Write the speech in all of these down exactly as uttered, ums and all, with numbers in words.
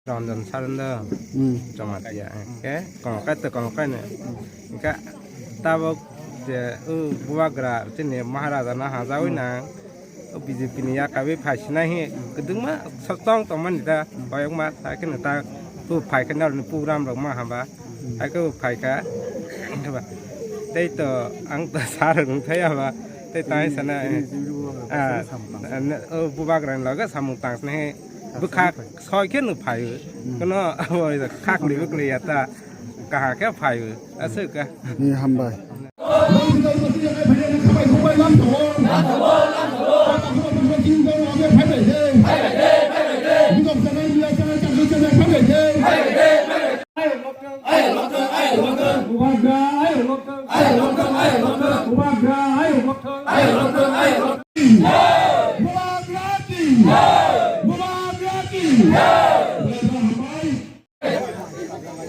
Ranjan Saranda. Hmm. Jamatia. Ke kongkai to kongkai ne. Ke tabok je, uh, bubagra chini Maharaja na hajawi na. O B J P ni yakawi phai sinai hi kwdwngma sotong tongmani da, koyokma, hai kheno ta, bo phai khe narwkni program rok ma hamba, hai khe bo phai kha. Tei to ang to sar rok nung thai haba, tei tai sana, ah, o bubagra ni loge samung tang sini he, bwkha soi khe no phai o, kono abo khakli bwkli ya ta, kaha khe phai o, aswk ka. Ni hambai.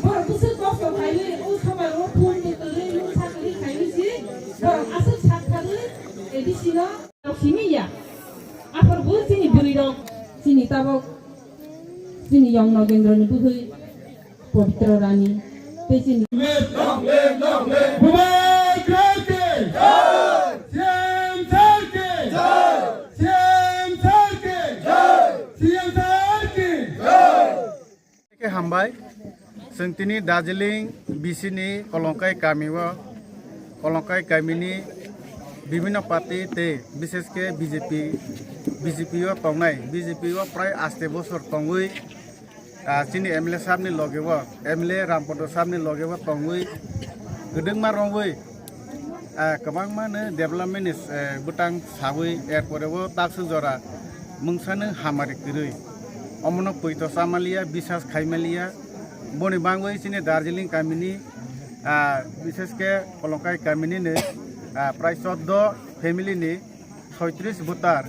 Borok bwswk kosto khaiwi, o somai o phone bo kwrwi, mungsa kwrwi khaiwi si, borok aswk sak kharwi, A D C no simi ya. Aphar bo chini bwrwi rok, chini tabok, chini Yong Nogendro ni bwhwi, Pabitra Rani, tei chini Bubagra ki jai! C M sir ki jai! C M sir ki jai! C M sir ki jai! Khe hambai, chwng tini Darjeeling B C ni Kolongkai kami o, Kolongkai kami ni bibhinno party tei bishesh khe B J P, B J P o tongnai, B J P o prai aste bosor tongwi, ah, chini M L A sahab ni loge o, M L A Rampodo sahab ni loge o tongwi kwdwngma romwi, ah, kwbangma no development ni, eh, bwtang sawi, er pore o taksa jora mungsa no hamari kwrwi. Omo no poito chamaliya, bisas khaimaliya. Boni bangwi chini Darjeeling kami ni, ah, bishesh khe Kolongkai kami ni no, ah, prai choddo family ni soitris voter.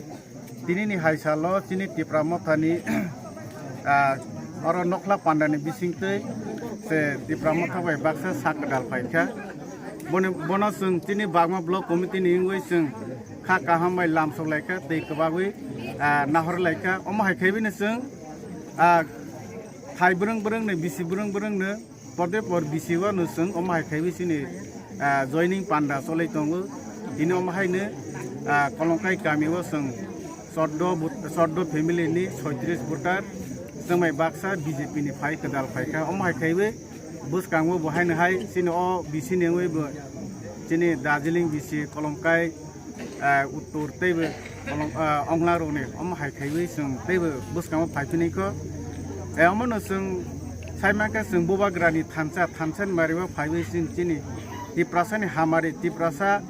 Tini ni hai salo chini Tipra Motha ni, ah, oro Nokhla Panda ni bisingtwi se Tipra Motha bai baksa sak kwtal phai kha. Boni, bono chwng chini Bagma Block Committee ni wngwi chwng kha kaham bai lamsok lai kha, tei kwbagwi, ah, nahor lai kha. Omo hai khaiwi no chwng, ah, thai bwrwng bwrwng no, bisi bwrwng bwrwng no, porde por bisi o no chwng omo hai khaiwi chini, ah, joining panda cholai tongo. Tini omo hai no, ah, Kolongkai kami o chwng choddo but-, choddo family ni soitris voter chwngmai baksa B J P ni phai kwtal phai kha. Omo hai khaiwi bwskango bo hai no hai chini o bisi ni wngwi bo chini Darjeeling bisi Kolongkai, ah, uttor teibo kolom, ah, ongla rokni omo hai khaiwi chwng teibo bwskango phai phini kho. Eh, omono chwng sai mankha chwng bubagrani thansa, thansa ni mario phaiwi chwng chini Tiprasa ni hamari, Tiprasa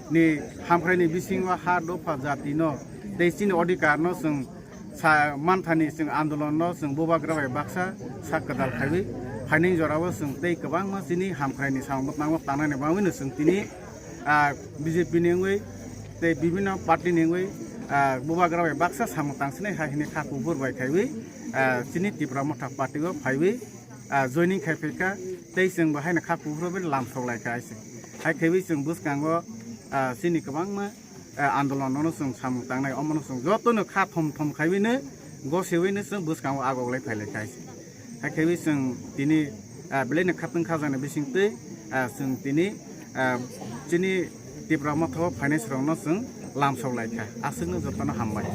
ni hamkrai ni bisingo ha dopha jati no tei chini odhikar no chwng sa manthani chwng andolon no chwng bubagra bai baksa sak kwtal khaiwi phainai jora o chwng tei kwbangma chini hamkrai ni samung bwtang o tanani bangwi no chwng tini ah, B J P ni wngwi tei bibhinno party ni wngwi, ah, bubagra bai baksa samung tangsinai hai hwnwi kha kuphur bai khaiwi, ah, chini Tipra Motha party o phaiwi, ah, joining khai phaikha tei chwng bo haino kha kuphur bai lamsok laikha hai se. Hai khaiwi chwng bwskango, ah, chini kwbangma, ah, andolon no chwng samung tangnai, omono chwng jotono kha thom thom khaiwi no gosiwi no chwng bwskango agok lai phai laikha hai se. Hai khaiwi chwng tini, ah, belai no khatwng khajana bisingtwi, ah, chwng tini, ah, chini Tipra Motha o phainai rokno chwng lamsok laikha. Aswkno jotono hambai.